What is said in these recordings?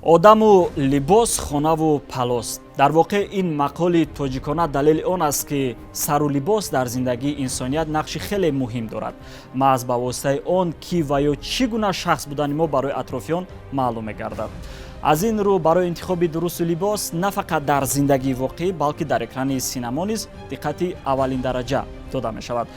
Одаму либос, хонаву палос. Дар воқеъ, ин мақоли тоҷикона далели он аст, ки сару либос дар зиндагии инсоният нақши хеле муҳим дорад. Маҳз ба воситаи он ки ва ё чӣ гуна шахс будани мо барои атрофиён маълум мегардад. Аз ин рӯ, барои интихоби дурусти либос на фақат дар зиндагии воқеӣ, балки дар экрани синамо низ диққати аввалиндараҷа дода мешавад.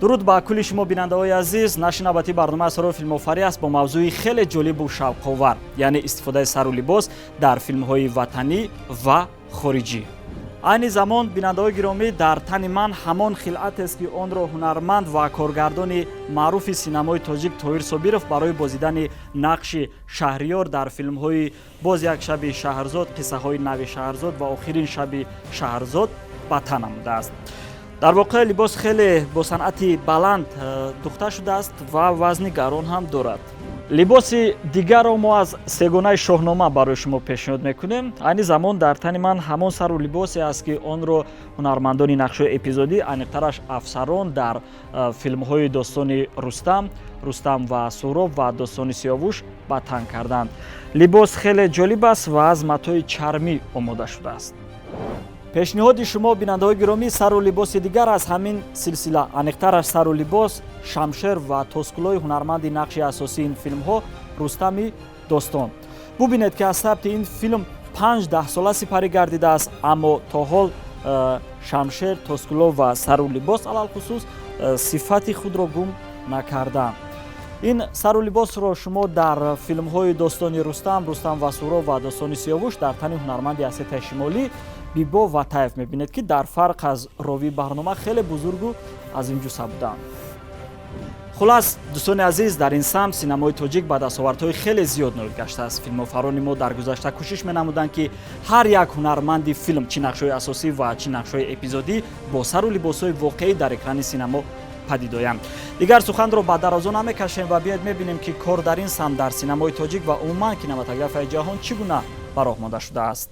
Дуруд ба кулли шумо, бинандаҳои азиз. Нашри навбатии барномаи Асрори филмофарӣ аст бо мавзӯи хеле ҷолибу шавқовар, яъне истифодаи сару либос дар филмҳои ватанӣ ва хориҷӣ. Айни замон, бинандаҳои гиромӣ, дар тани ман ҳамон хилъатест, ки онро ҳунарманд ва коргардони маъруфи синамои тоҷик Тоҳир Собиров барои бозидани нақши Шаҳриёр дар филмҳои «Боз як шаби Шаҳрзод», «Қиссаҳои нави Шаҳрзод» ва «Охирин шаби Шаҳрзод» ба тан намудааст. Дар воқеъ, либос хеле бо санъати баланд духта шудааст ва вазни гарон ҳам дорад. Либоси дигарро мо аз сегонаи Шоҳнома барои шумо пешниҳод мекунем. Айни замон дар тани ман ҳамон сару либосе аст, ки онро ҳунармандони нақшҳои эпизодӣ, аниқтараш афсарон, дар филмҳои достони Рустам, «Рустам ва Суҳроб» ва достони Сиёвуш ба тан карданд. Либос хеле ҷолиб аст ва аз матои чармӣ омода шудааст. Пешниҳоди шумо, бинандаҳои гиромӣ, сару либоси дигар аз ҳамин силсила, аниқтараш сару либос, шамшер ва тоскулои ҳунарманди нақши асосии ин филмҳо, Рустами достон. Бубинед, ки аз сабти ин филм 5 даҳсола сипарӣ гардидааст, аммо то ҳол шамшер, тоскуло ва сару либос алалхусус сифати худро гум накардаанд. Ин сару либосро шумо дар филмҳои достони Рустам, «Рустам ва Суҳроб» ва достони Сиёвуш дар тани ҳунарманди Осетияи Шимолӣ Бибо Ватаев мебинед, ки дар фарқ аз ровии барнома хеле бузургу азимҷуса буданд. Хулас, дӯстони азиз, дар ин самт синамои тоҷик ба дастовардҳои хеле зиёд ноил гаштааст. Филмофарони мо дар гузашта кӯшиш менамуданд, ки ҳар як ҳунарманди филм, чӣ нақшҳои асосӣ ва чӣ нақшҳои эпизодӣ, бо сару либосҳои воқеӣ дар экрани синамо падид оянд. Дигар суханро ба дарозо намекашем ва биёед мебинем, ки кор дар ин самт дар синамои тоҷик ва умуман кинематографияи ҷаҳон чӣ гуна ба роҳ монда шудааст.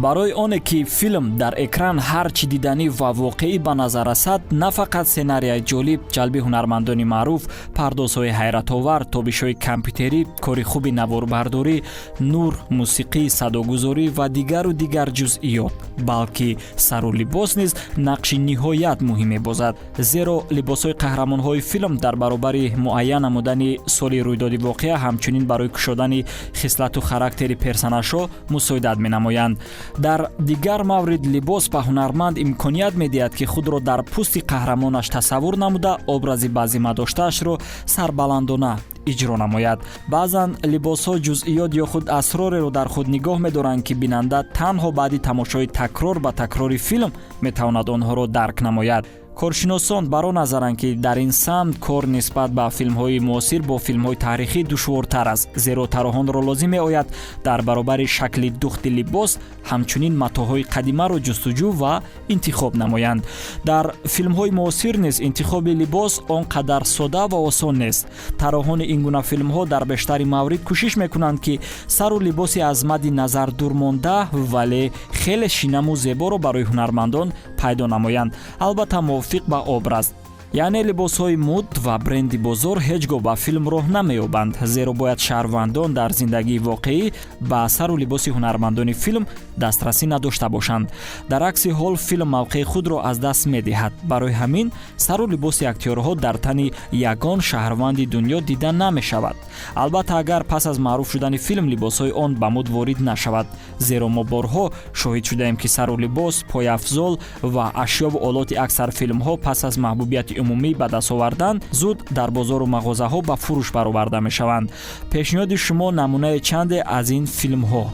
Барои оне ки филм дар экран ҳар чӣ диданӣ ва воқеӣ ба назар расад, на фақат сценарияи ҷолиб, ҷалби ҳунармандони маъруф, пардозҳои ҳайратовар, тобишҳои компютерӣ, кори хуби наворбардорӣ, нур, мусиқӣ, садогузорӣ ва дигару дигар ҷузъиёт, балки сару либос низ нақши ниҳоят муҳим мебозад. Зеро либосҳои қаҳрамонҳои филм дар баробари муайян намудани соли рӯйдоди воқеа, ҳамчунин барои кушодани хислату характери персонажҳо мусоидат менамоянд. Дар дигар маврид либос ба ҳунарманд имконият медиҳад, ки худро дар пӯсти қаҳрамонаш тасаввур намуда, образи ба зимма доштаашро сарбаландона иҷро намояд. Баъзан либосҳо ҷузъиёт ё худ асрореро дар худ нигоҳ медоранд, ки бинанда танҳо баъди тамошои такрор ба такрори филм метавонад онҳоро дарк намояд. Коршиносон бар он назаранд, ки дар ин самт кор нисбат ба филмҳои муосир бо филмҳои таърихӣ душвортар аст, зеро тарроҳонро лозим меояд дар баробари шакли духти либос ҳамчунин матоъҳои қадимаро ҷустуҷӯ ва интихоб намоянд. Дар филмҳои муосир низ интихоби либос он қадар сода ва осон нест. Тарроҳони ин гуна филмҳо дар бештари маврид кӯшиш мекунанд, ки сару либоси аз мадди назар дур монда, вале хеле шинаму зеборо барои ҳунармандон пайдо намоянд, албатта мувофиқ ба образ. Яъне либосҳои муд ва бренди бозор ҳеҷ гоҳ ба филм роҳ намеёбанд, зеро бояд шаҳрвандон дар зиндагии воқеӣ ба сару либоси ҳунармандони филм дастрасӣ надошта бошанд. Дар акси ҳол филм мавқеи худро аз даст медиҳад. Барои ҳамин сару либоси актёрҳо дар тани ягон шаҳрванди дунё дида намешавад. Албатта, агар пас аз маъруф шудани филм либосҳои он ба муд ворид нашавад, зеро мо борҳо шоҳид шудаем, ки сару либос, пойафзол ва ашёву олоти аксар филмҳо пас аз маҳбубияти умумӣ ба даст овардан зуд дар бозору мағозаҳо ба фурӯш бароварда мешаванд. Пешниҳоди шумо намунаи чанде аз ин филмҳо.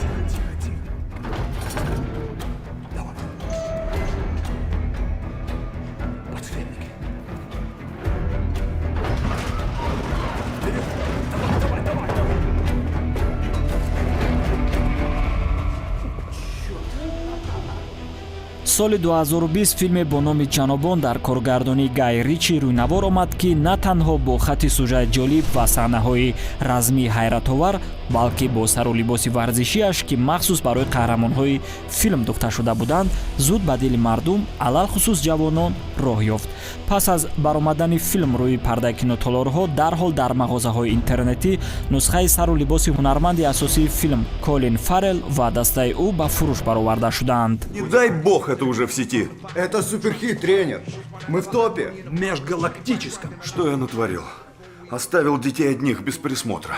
Тихо, тихо, тихо. Давай. Подшлемники. Соли 2020 филме бо номи «Ҷанобон» дар коргардонии Гай Ричи рӯйнавор омад, ки на танҳо бо хатти сужаи ҷолиб ва саҳнаҳои размии ҳайратовар, балки бо сару либоси варзишиаш, ки махсус барои қаҳрамонҳои филм духта шуда буданд, зуд ба дили мардум, алалхусус ҷавонон, роҳ ёфт. Пас аз баромадани филм рӯи пардаи кинотолорҳо, дарҳол дар мағозаҳои интернетӣ нусхаи сару либоси ҳунарманди асосии филм Колин Фаррел ва дастаи ӯ ба фурӯш бароварда шуданд. Не дай бог это уже в сети. Это суперхит, тренер. Мы в топе. Межгалактическом. Что я натворил? Оставил детей одних без присмотра.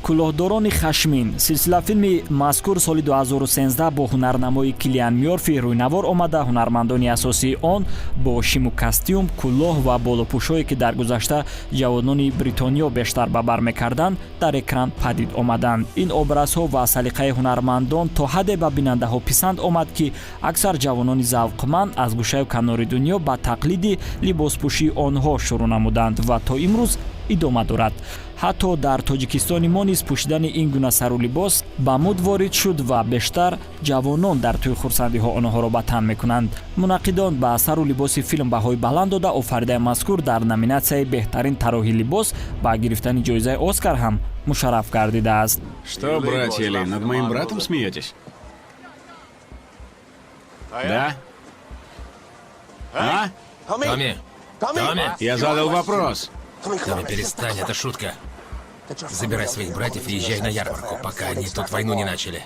«Кӯлоҳдорони хашмин». Силсилафилми мазкур соли 2013 бо ҳунарнамои Килиан Мёрфи рӯйнавор омада, ҳунармандони асосии он бо шиму костюм, кӯлоҳ ва болопӯшҳое, ки дар гузашта ҷавонони Бритониё бештар ба бар мекарданд, дар экран падид омаданд. Ин образҳо ва салиқаи ҳунармандон то ҳадде ба бинандаҳо писанд омад, ки аксар ҷавонони завқманд аз гӯшаю канори дунё ба тақлиди либоспӯшии онҳо шурӯъ намуданд ва то имрӯз идома дорад. Ҳатто дар Тоҷикистони мо низ пӯшидани ин гуна сару либос ба муд ворид шуд ва бештар ҷавонон дар тӯи хурсандиҳо онҳоро ба тан мекунанд. Мунаққидон ба сару либоси филм баҳои баланд дода, офаридаи мазкур дар номинатсияи беҳтарин тарроҳи либос ба гирифтани ҷоизаи Оскар ҳам мушарраф гардидааст. Что, братья Ли, над моим братом смеетесь? Да? А? Томми! Томми! Я задал вопрос. Томми, перестань, это шутка. Забирай своих братьев и езжай на ярмарку, пока они тут войну не начали.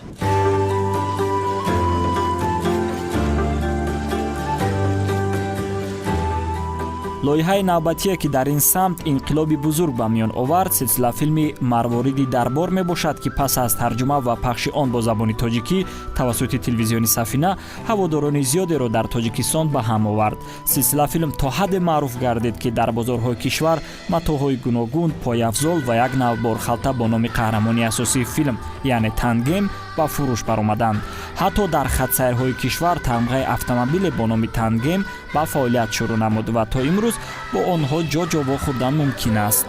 Лоиҳаи навбатие, ки дар ин самт инқилоби бузург ба миён овард, силсилафилми «Марвориди дарбор» мебошад, ки пас аз тарҷума ва пахши он бо забони тоҷикӣ тавассути телевизиони Сафина ҳаводорони зиёдеро дар Тоҷикистон ба ҳам овард. Силсилафилм то ҳадде маъруф гардид, ки дар бозорҳои кишвар матоъҳои гуногун, пойафзол ва як нав борхалта бо номи қаҳрамони асосии филм, яъне Тангем, ба фурӯш баромаданд. Ҳатто дар хатсайрҳои кишвар тамғаи автомобиле бо номи Тангем ба фаъолият шурӯъ намуд ва то имрӯз бо онҳо ҷо-ҷо вохӯрдан мумкин аст.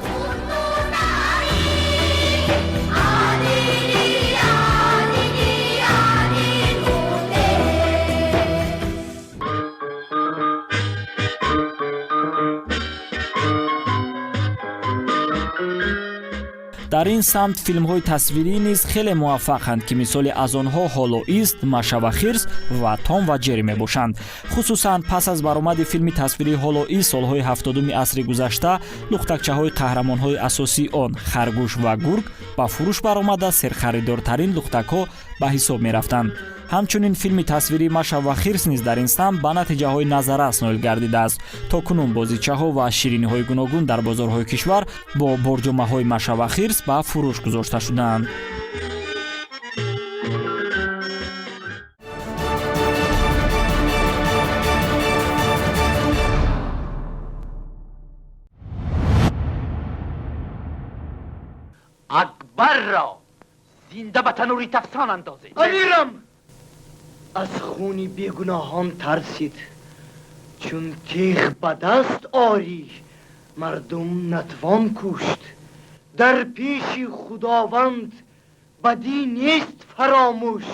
Дар ин самт филмҳои тасвирӣ низ хеле муваффақанд, ки мисоли аз онҳо «Ҳоло ист», «Маша ва хирс» ва «Том ва Ҷерри» мебошанд. Хусусан пас аз баромади филми тасвирии «Ҳоло ист» солҳои 70-уми асри гузашта, лухтакчаҳои қаҳрамонҳои асосии он, харгӯш ва гург, ба фурӯш баромада, серхаридортарин лухтакҳо ба ҳисоб мерафтанд. Ҳамчунин филми тасвирии «Маша ва хирс» низ дар ин самт ба натиҷаҳои назаррас ноил гардидааст. То кунун бозичаҳо ва шириниҳои гуногун дар бозорҳои кишвар бо борҷомаҳои Маша ва хирс ба фурӯш гузошта шудаанд. Акбарро зинда ба танури тафсон андозед. Амирам аз хуни бегуноҳон тарсид, чун теғ ба даст орӣ, мардум натвон кушт. Дар пеши Худованд бадӣ нест фаромӯш.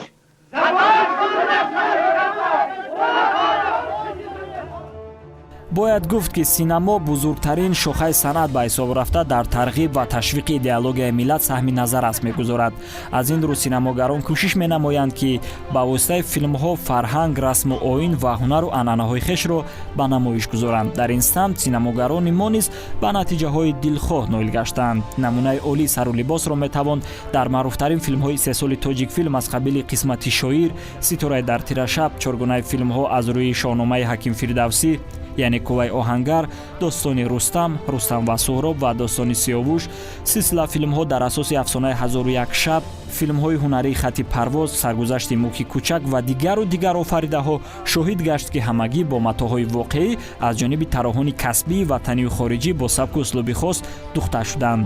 Бояд гуфт, ки синамо бузургтарин шохаи санъат ба ҳисоб рафта, дар тарғиб ва ташвиқи идеологияи миллат саҳми назаррас мегузорад. Аз ин рӯ синамогарон кӯшиш менамоянд, ки ба воситаи филмҳо фарҳанг, расму оин ва ҳунару анъанаҳои хешро ба намоиш гузоранд. Дар ин самт синамогарони мо низ ба натиҷаҳои дилхоҳ ноил гаштаанд. Намунаи олии сару либосро метавон дар маъруфтарин филмҳои истеҳсоли Тоҷикфилм аз қабили «Қисмати шоир», «Ситораи дар тирашаб», чоргунаи филмҳо аз рӯи Шоҳномаи Ҳаким Фирдавсӣ, яъне «Куваи оҳангар», «Достони Рустам», «Рустам ва Суҳроб» ва «Достони Сиёвуш», силсила филмҳо дар асоси афсонаи «Ҳазору як шаб», Филмҳои ҳунарии «Хати парвоз», «Саргузашти муки кӯчак» ва дигару дигар офаридаҳо шоҳид гашт, ки ҳамагӣ бо матоъҳои воқеӣ аз ҷониби тарроҳони касбии ватанию хориҷӣ бо сабку услуби хос духта шуданд.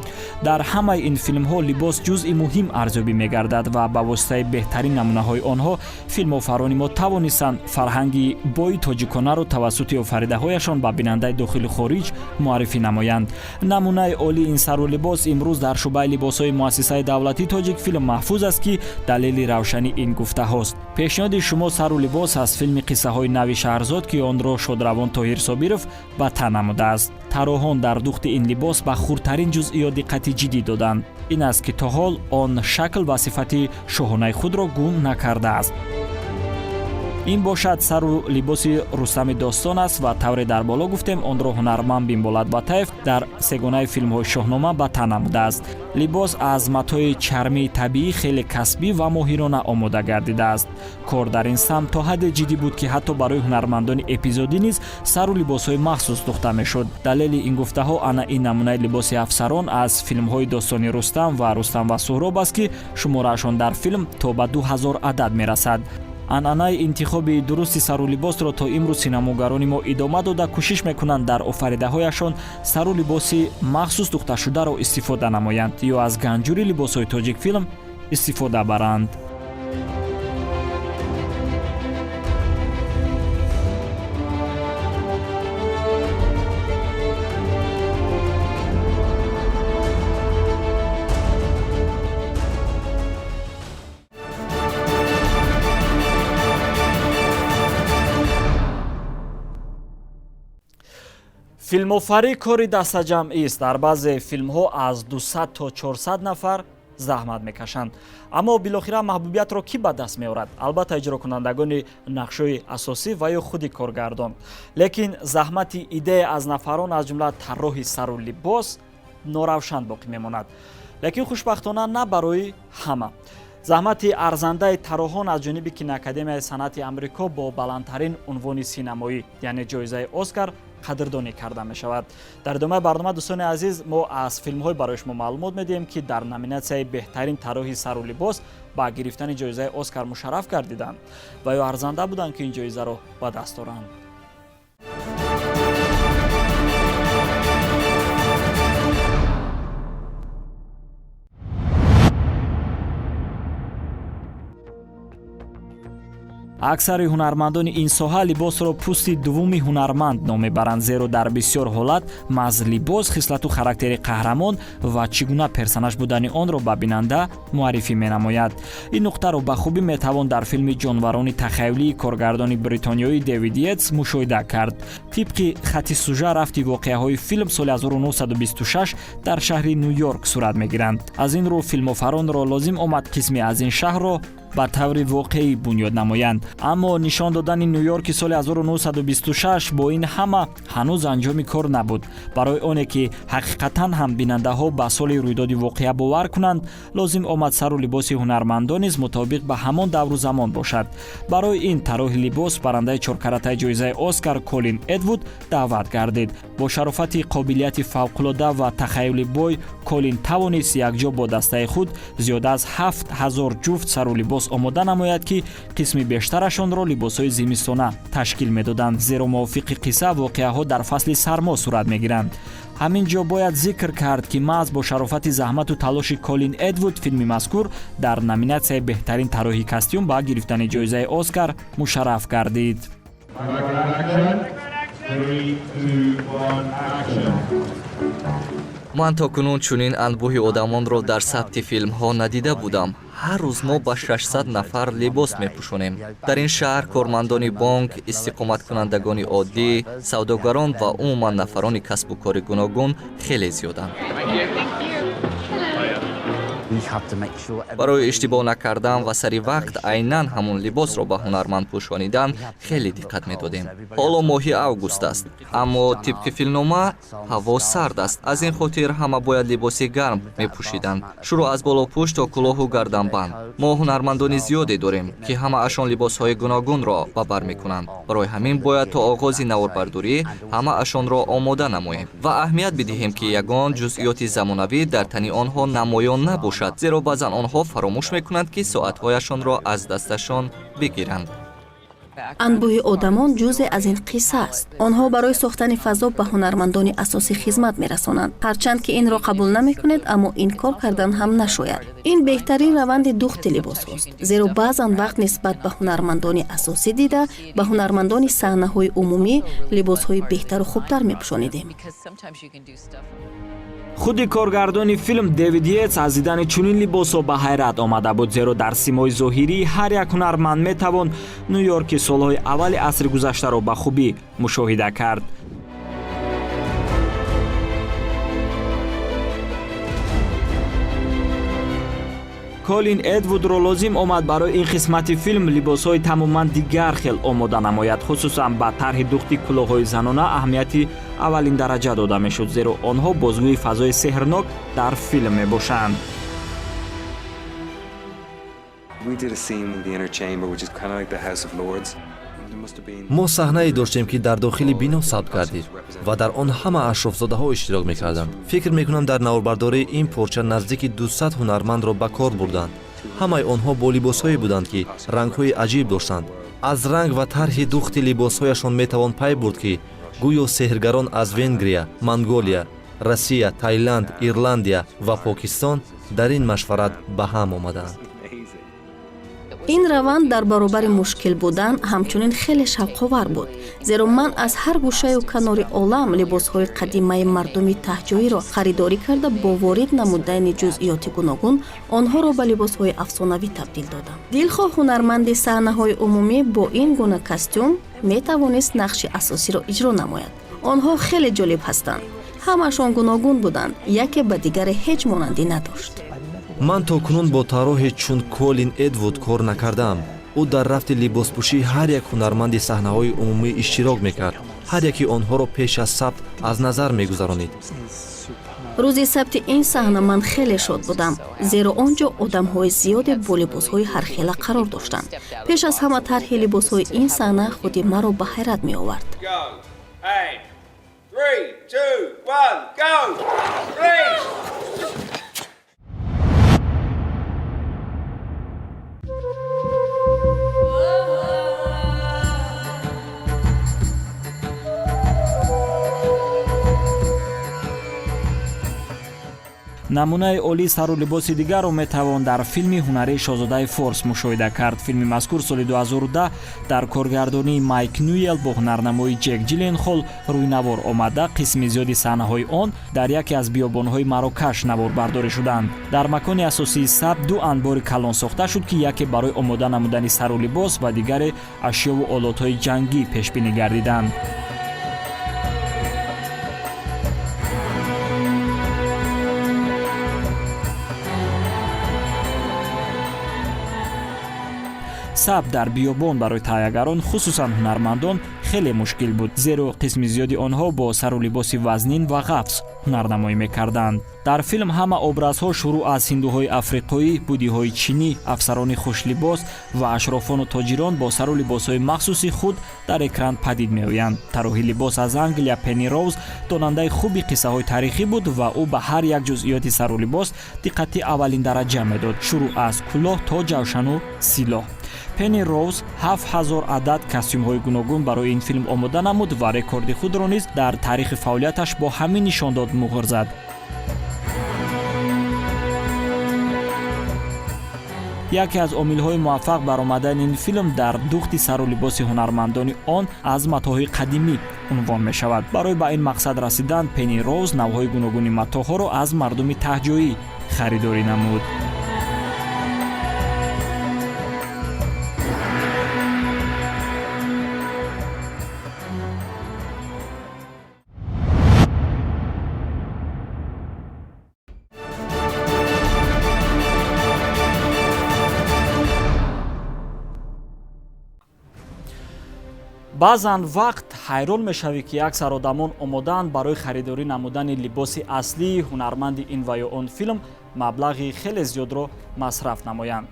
Дар ҳамаи ин филмҳо либос ҷузъи муҳим арзёбӣ мегардад ва ба воситаи беҳтарин намунаҳои онҳо филмофарони мо тавонистанд фарҳанги бои тоҷиконаро тавассути офаридаҳояшон ба бинандаи дохилу хориҷ муаррифӣ намоянд. Намунаи олии ин сару либос имрӯз дар шӯъбаи либосҳои муассисаи давлатии «Тоҷикфилм» маҳфуз аст, ки далели равшани ин гуфтаҳост. Пешниҳоди шумо сару либос аз филми «Қиссаҳои нави Шаҳрзод», ки онро шодравон Тоҳир Собиров ба тан намудааст. Тарроҳон дар духти ин либос ба хурдтарин ҷузъиёт диққати ҷиддӣ доданд. Ин аст, ки то ҳол он шакл ва сифати шоҳонаи худро гум накардааст. Ин бошад сару либоси Рустами достон аст ва тавре дар боло гуфтем, онро ҳунарманд Бимболат Батаев дар сегонаи филмҳои Шоҳнома ба тан намудааст. Либос аз матои чармии табиӣ хеле касбӣ ва моҳирона омода гардидааст. Кор дар ин самт то ҳадде ҷиддӣ буд, ки ҳатто барои ҳунармандони эпизодӣ низ сару либосҳои махсус духта мешуд. Далели ин гуфтаҳо ана ин намунаи либоси афсарон аз филмҳои достони Рустам ва Рустам ва Суҳроб аст, ки шумораашон дар филм то ба 2000 адад мерасад. Анъанаи интихоби дурусти сару либосро то имрӯз синамогарони мо идома дода, кӯшиш мекунанд дар офаридаҳояшон сару либоси махсус духташударо истифода намоянд ё аз ганҷури либосҳои «Тоҷикфилм» истифода баранд. Филмофарӣ кори дастаҷамъист. Дар баъзе филмҳо аз 200 то 400 нафар заҳмат мекашанд. Аммо билохира маҳбубиятро кӣ ба даст меорад? Албатта, иҷрокунандагони нақшҳои асосӣ ва ё худи коргардон. Лекин заҳмати идея аз нафарон, аз ҷумла тарроҳи сару либос, норавшан боқӣ мемонад. Лекин хушбахтона, на барои ҳама. Заҳмати арзандаи тарроҳон аз ҷониби Киноакадемияи санъати Амрико бо баландтарин унвони синамоӣ, яъне ҷоизаи Оскар, қадрдонӣ карда мешавад. Дар идомаи барнома, дӯстони азиз, мо аз филмҳое барои шумо маълумот медиҳем, ки дар номинатсияи беҳтарин тарроҳи сару либос ба гирифтани ҷоизаи Оскар мушарраф гардиданд ва ё арзанда буданд, ки ин ҷоизаро ба даст оранд. Аксари ҳунармандони ин соҳа либосро пӯсти дуввуми ҳунарманд ном мебаранд, зеро дар бисёр ҳолат маҳз либос хислату характери қаҳрамон ва чӣ гуна персонаж будани онро ба бинанда муаррифӣ менамояд. Ин нуқтаро ба хубӣ метавон дар филми «Ҷонварони тахаюлии» коргардони бритониёӣ Дэвид Йетс мушоҳида кард. Тибқи хати сужа, рафти воқеаҳои филм соли 1926 дар шаҳри Ню-Йорк сурат мегиранд. Аз ин рӯ филмофаронро лозим омад қисме аз ин шаҳрро ба таври воқеӣ бунёд намоянд. Аммо нишон додани Ню-Йорки соли 1926 бо ин ҳама ҳанӯз анҷоми кор набуд. Барои оне ки ҳақиқатан ҳам бинандаҳо ба соли рӯйдоди воқеа бовар кунанд, лозим омад сару либоси ҳунармандон низ мутобиқ ба ҳамон давру замон бошад. Барои ин тарроҳи либос, барандаи чоркаратаи ҷоизаи Оскар Колин Эдвуд даъват гардид. Бо шарофати қобилияти фавқулода ва тахаюли бой, Колин тавонист якҷо бо дастаи худ зиёда аз 7000 ҷуфт сару либос омода намояд, ки қисми бештарашонро либосҳои зимистона ташкил медоданд, зеро мувофиқи қисса воқеаҳо дар фасли сармо сурат мегиранд. Ҳамин ҷо бояд зикр кард, ки маҳз бо шарофати заҳмату талоши Колин Эдвуд филми мазкур дар номинатсияи беҳтарин тарроҳи костюм ба гирифтани ҷоизаи Оскар мушарраф гардид. Three, two, one, action. Ман то кунун чунин анбӯҳи одамонро дар сабти филмҳо надида будам. Ҳар рӯз мо ба 600 нафар либос мепӯшонем. Дар ин шаҳр кормандони бонк, истиқоматкунандагони оддӣ, савдогарон ва умуман нафарони касбу кори гуногун хеле зиёданд. Барои иштибоҳ накардан ва сари вақт айнан ҳамон либосро ба ҳунарманд пӯшонидан хеле диққат медодем. Ҳоло моҳи август аст, аммо тибқи филмнома ҳаво сард аст. Аз ин хотир ҳама бояд либоси гарм мепӯшиданд, шурӯъ аз болопӯш то кӯлоҳу гарданбанд. Мо ҳунармандони зиёде дорем, ки ҳамаашон либосҳои гуногунро ба бар мекунанд. Барои ҳамин бояд то оғози наворбардорӣ ҳамаашонро омода намоем ва аҳамият бидиҳем, ки ягон ҷузъиёти замонавӣ дар тани онҳо намоён набошад. мебошад, зеро баъзан онҳо фаромӯш мекунанд, ки соатҳояшонро аз дасташон бигиранд. Анбӯҳи одамон ҷузе аз ин қисса аст. Онҳо барои сохтани фазо ба ҳунармандони асосӣ хизмат мерасонанд. Ҳарчанд ки инро қабул намекунед, аммо инкор кардан ҳам нашояд. Ин беҳтарин раванди духти либосҳост, зеро баъзан вақт нисбат ба ҳунармандони асосӣ дида ба ҳунармандони саҳнаҳои умумӣ либосҳои беҳтару хубтар мепӯшонидем. Худи коргардони филм Дэвид Йетс аз дидани чунин либосҳо ба ҳайрат омада буд, зеро дар симои зоҳирии ҳар як ҳунарманд метавон Ню-Йорки солҳои аввали асри гузаштаро ба хубӣ мушоҳида кард. Колин Эдвудро лозим омад барои ин қисмати филм либосҳои тамоман дигар хел омода намояд. Хусусан ба тарҳи духти кӯлоҳҳои занона аҳамияти аввалин дараҷа дода мешуд, зеро онҳо бозгӯи фазои сеҳрнок дар филм мебошанд. Мо саҳнае доштем, ки дар дохили бино сабт гардид ва дар он ҳама ашрофзодаҳо иштирок мекарданд. Фикр мекунам, дар наворбардории ин порча наздики 200 ҳунармандро ба кор бурданд. Ҳамаи онҳо бо либосҳое буданд, ки рангҳои аҷиб доштанд. Аз ранг ва тарҳи духти либосҳояшон метавон пай бурд, ки гӯё сеҳргарон аз Венгрия, Монголия, Россия, Таиланд, Ирландия ва Покистон дар ин машварат ба ҳам омадаанд. Ин раванд дар баробари мушкил будан ҳамчунин хеле шавқовар буд, зеро ман аз ҳар гӯшаю канори олам либосҳои қадимаи мардуми таҳҷоиро харидорӣ карда, бо ворид намудани ҷузъиёти гуногун онҳоро ба либосҳои афсонавӣ табдил додам. Дилхоҳ ҳунарманди саҳнаҳои умумӣ бо ин гуна костюм метавонист нақши асосиро иҷро намояд. Онҳо хеле ҷолиб ҳастанд, ҳамаашон гуногун буданд, яке ба дигаре ҳеҷ монандӣ надошт. Ман то кунун бо тарроҳе чун Колин Эдвуд кор накардаам. Ӯ дар рафти либоспӯшии ҳар як ҳунарманди саҳнаҳои умумӣ иштирок мекард, ҳар яки онҳоро пеш аз сабт аз назар мегузаронид. Рӯзи сабти ин саҳна ман хеле шод будам, зеро он ҷо одамҳои зиёде бо либосҳои ҳархела қарор доштанд. Пеш аз ҳама тарҳи либосҳои ин саҳна худи маро ба ҳайрат меовард. Three, two, one, go! Three! Намунаи олии сару либоси дигарро метавон дар филми ҳунарии «Шоҳзодаи форс» мушоҳида кард. Филми мазкур соли 2010 дар коргардонии Майк Нюел бо ҳунарнамои Ҷек Ҷиленхол рӯи навор омада, қисми зиёди саҳнаҳои он дар яке аз биёбонҳои Марокаш наворбардорӣ шуданд. Дар макони асосии сабт ду анбори калон сохта шуд, ки яке барои омода намудани сару либос ва дигаре ашёву олотҳои ҷангӣ пешбинӣ гардиданд. Сабт дар биёбон барои таҳиягарон, хусусан ҳунармандон, хеле мушкил буд, зеро қисми зиёди онҳо бо сару либоси вазнин ва ғафз ҳунарнамоӣ мекарданд. Дар филм ҳама образҳо, шурӯъ аз ҳиндуҳои африқоӣ, буддиҳои чинӣ, афсарони хушлибос ва ашрофону тоҷирон, бо сару либосҳои махсуси худ дар экран падид меоянд. Тарроҳи либос аз Англия Пенни Роуз донандаи хуби қиссаҳои таърихӣ буд ва ӯ ба ҳар як ҷузъиёти сару либос диққати аввалин дараҷа медод, шурӯъ аз кӯлоҳ то ҷавшану силоҳ. Пенни Роуз 7000 адад костюмҳои гуногун барои ин филм омода намуд ва рекорди худро низ дар таърихи фаъолияташ бо ҳамин нишондод муҳр зад. Яке аз омилҳои муваффақ баромадани ин филм дар духти сару либоси ҳунармандони он аз матоъҳои қадимӣ унвон мешавад. Барои ба ин мақсад расидан Пенни Роуз навъҳои гуногуни матоъҳоро аз мардуми таҳҷоӣ харидорӣ намуд. Баъзан вақт ҳайрон мешавӣ, ки аксар одамон омодаанд барои харидорӣ намудани либоси аслии ҳунарманди ин ва ё он филм маблағи хеле зиёдро масраф намоянд.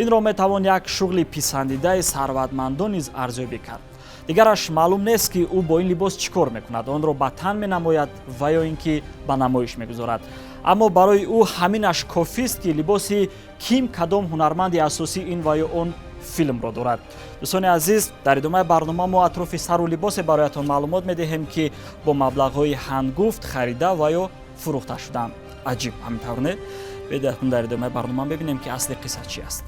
Инро метавон як шуғли писандидаи сарватмандон низ арзёбӣ кард. Дигараш маълум нест, ки ӯ бо ин либос чӣ кор мекунад, онро ба тан менамояд ва ё ин ки ба намоиш мегузорад. Аммо барои ӯ ҳаминаш кофист, ки либоси ким кадом ҳунарманди асосии ин ва ё он филмро дорад. Дӯстони азиз, дар идомаи барнома мо атрофи сару либосе бароятон маълумот медиҳем, ки бо маблағҳои ҳангуфт харида ва ё фурӯхта шуданд. Аҷиб, ҳамин тавр не? Бедиҳатон дар идомаи барнома мебинем, ки асли қисса чӣ аст.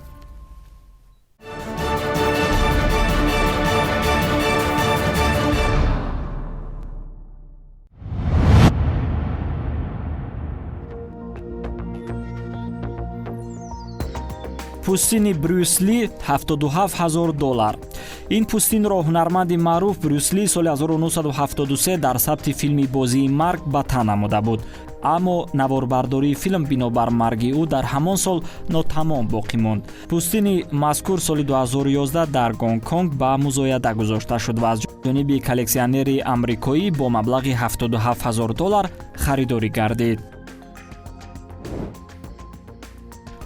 Пӯстини Брюсли 77 ҳазор доллар. Ин пӯстинро ҳунарманди маъруф Брюсли соли 1973 дар сабти филми «Бозии марг» ба тан намуда буд, аммо наворбардории филм бинобар марги ӯ дар ҳамон сол нотамом боқӣ монд. Пӯстини мазкур соли 2011 дар Гонконг ба музояда гузошта шуд ва аз ҷониби коллексионери амрикоӣ бо маблағи 77 ҳазор доллар харидорӣ гардид.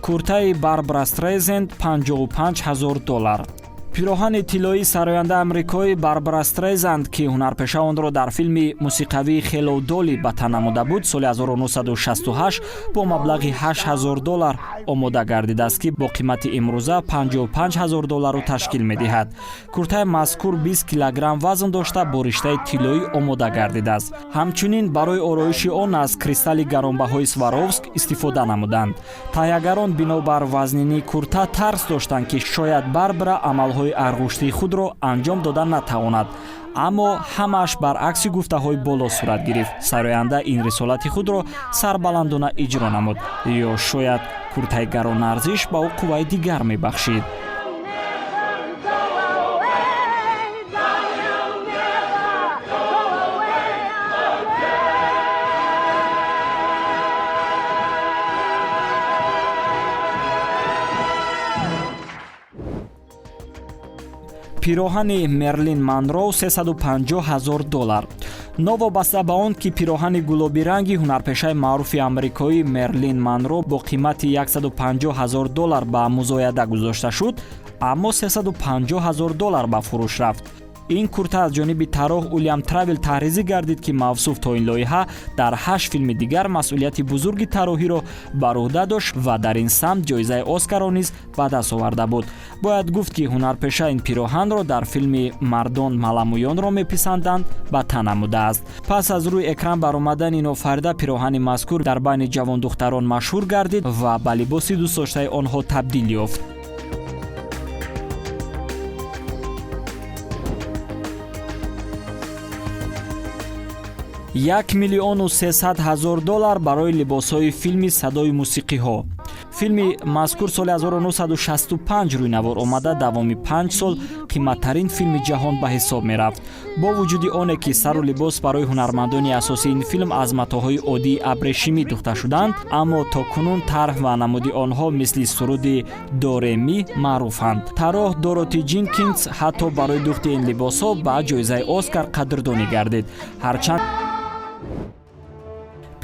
Куртаи Барбара Стрейзенд 55 ҳазор доллар. Пироҳани тиллоии сарояндаи амрикоӣ Барбара Стрейзанд, ки ҳунарпеша онро дар филми мусиқавии «Хеллоу Долли» ба тан намуда буд, соли 1968 бо маблағи 8 ҳазор доллар омода гардидааст, ки бо қимати имрӯза 55 ҳазор долларро ташкил медиҳад. Куртаи мазкур 20 килограмм вазн дошта, бо риштаи тиллоӣ омода гардидааст. Ҳамчунин барои ороиши он аз кристалли гаронбаҳои Сваровск истифода намуданд. Таҳиягарон бинобар вазнинии курта тарс доштанд, ки шояд Барбара амалҳои арғуштии худро анҷом дода натавонад, аммо ҳамааш баръакси гуфтаҳои боло сурат гирифт. Сароянда ин рисолати худро сарбаландона иҷро намуд, ё шояд куртаи гаронарзиш ба ӯ қувваи дигар мебахшид. Пироҳани Мерлин Манро 350 ҳазор доллар. Новобаста ба он ки пироҳани гулобиранги ҳунарпешаи маъруфи амрикоӣ Мерлин Манро бо қимати 150 ҳазор доллар ба музояда гузошта шуд, аммо 350 ҳазор доллар ба фурӯш рафт. Ин курта аз ҷониби тарроҳ Уилям Травил таҳризӣ гардид, ки мавсуф то ин лоиҳа дар ҳашт филми дигар масъулияти бузурги тарроҳиро бар ӯҳда дошт ва дар ин самт ҷоизаи Оскарро низ ба даст оварда буд. Бояд гуфт, ки ҳунарпеша ин пироҳанро дар филми «Мардон маламӯёнро меписанданд» ба тан намудааст. Пас аз рӯи экран баромадани нофарида, пироҳани мазкур дар байни ҷавондухтарон машҳур гардид ва ба либоси дӯстдоштаи онҳо табдил ёфт. 1 300 000 доллар барои либосҳои филми «Садои мусиқиҳо». Филми мазкур соли 1965 рӯйнавор омада, давоми 5 сол қиматтарин филми ҷаҳон ба ҳисоб мерафт. Бо вуҷуди оне ки сару либос барои ҳунармандони асосии ин филм аз матоъҳои оддии абрешимӣ духта шуданд, аммо то кунун тарҳ ва намуди онҳо мисли суруди Дореми маъруфанд. Тарроҳ Дороти Ҷинкинс ҳатто барои духти ин либосҳо ба ҷоизаи Оскар қадрдонӣ гардид. Ҳарчанд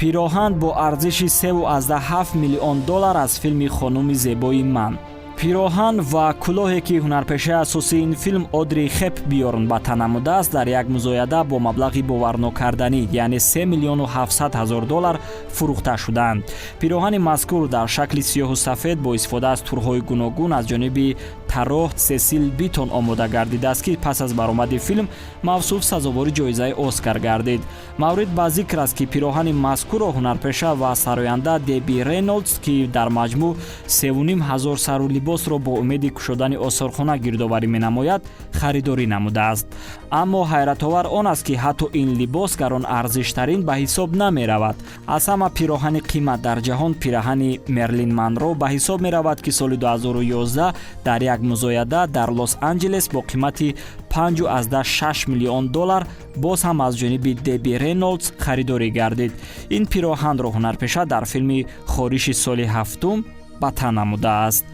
пироҳан бо арзиши 3,7 миллион доллар аз филми «Хонуми зебои ман». Пироҳан ва кулоҳе, ки ҳунарпешаи асосии ин филм Одри Хепбёрн ба тан намудааст, дар як музояда бо маблағи боварнокарданӣ, яъне 3 миллиону 700 ҳазор доллар фурӯхта шудаанд. Пироҳани мазкур дар шакли сиёҳу сафед бо истифода аз турҳои гуногун аз ҷониби тарроҳ Сесил Битон омода гардидааст, ки пас аз баромади филм мавсуф сазовори ҷоизаи Оскар гардид. Маврид ба зикр аст, ки пироҳани мазкурро ҳунарпеша ва сароянда Деби Рейнолдс, ки дар маҷмӯъ 3,5 ҳазор сару либосро бо умеди кушодани осорхона гирдоварӣ менамояд, харидорӣ намудааст. Аммо ҳайратовар он аст, ки ҳатто ин либос гаронарзиштарин ба ҳисоб намеравад. Аз ҳама пироҳани қимат дар ҷаҳон пираҳани Мерлин Манро ба ҳисоб меравад, ки соли 2011 дар як музояда дар Лос Анҷелес бо қимати 5,6 миллион доллар боз ҳам аз ҷониби Деби Рейнолдс харидорӣ гардид. Ин пироҳанро ҳунарпеша дар филми «Хориши соли ҳафтум» ба тан намудааст.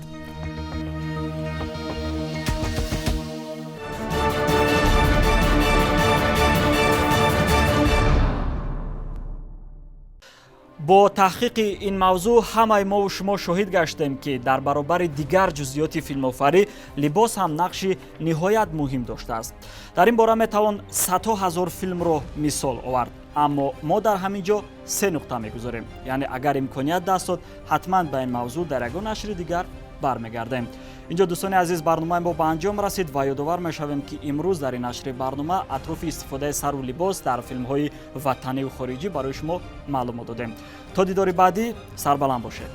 Бо таҳқиқи ин мавзӯъ ҳамаи мову шумо шоҳид гаштем, ки дар баробари дигар ҷузъиёти филмофарӣ либос ҳам нақши ниҳоят муҳим доштааст. Дар ин бора метавон садҳо ҳазор филмро мисол овард, аммо мо дар ҳамин ҷо се нуқта мегузорем. Яъне агар имконият даст дод, ҳатман ба ин мавзӯъ дар ягон нашри дигар бармегардем. Инҷо, дӯстони азиз, барномаи мо ба анҷом расид ва ёдовар мешавем, ки имрӯз дар ин нашри барнома атрофи истифодаи сару либос дар филмҳои ватаниву хориҷӣ барои шумо маълумот додем. То дидори баъдӣ сарбаланд бошед.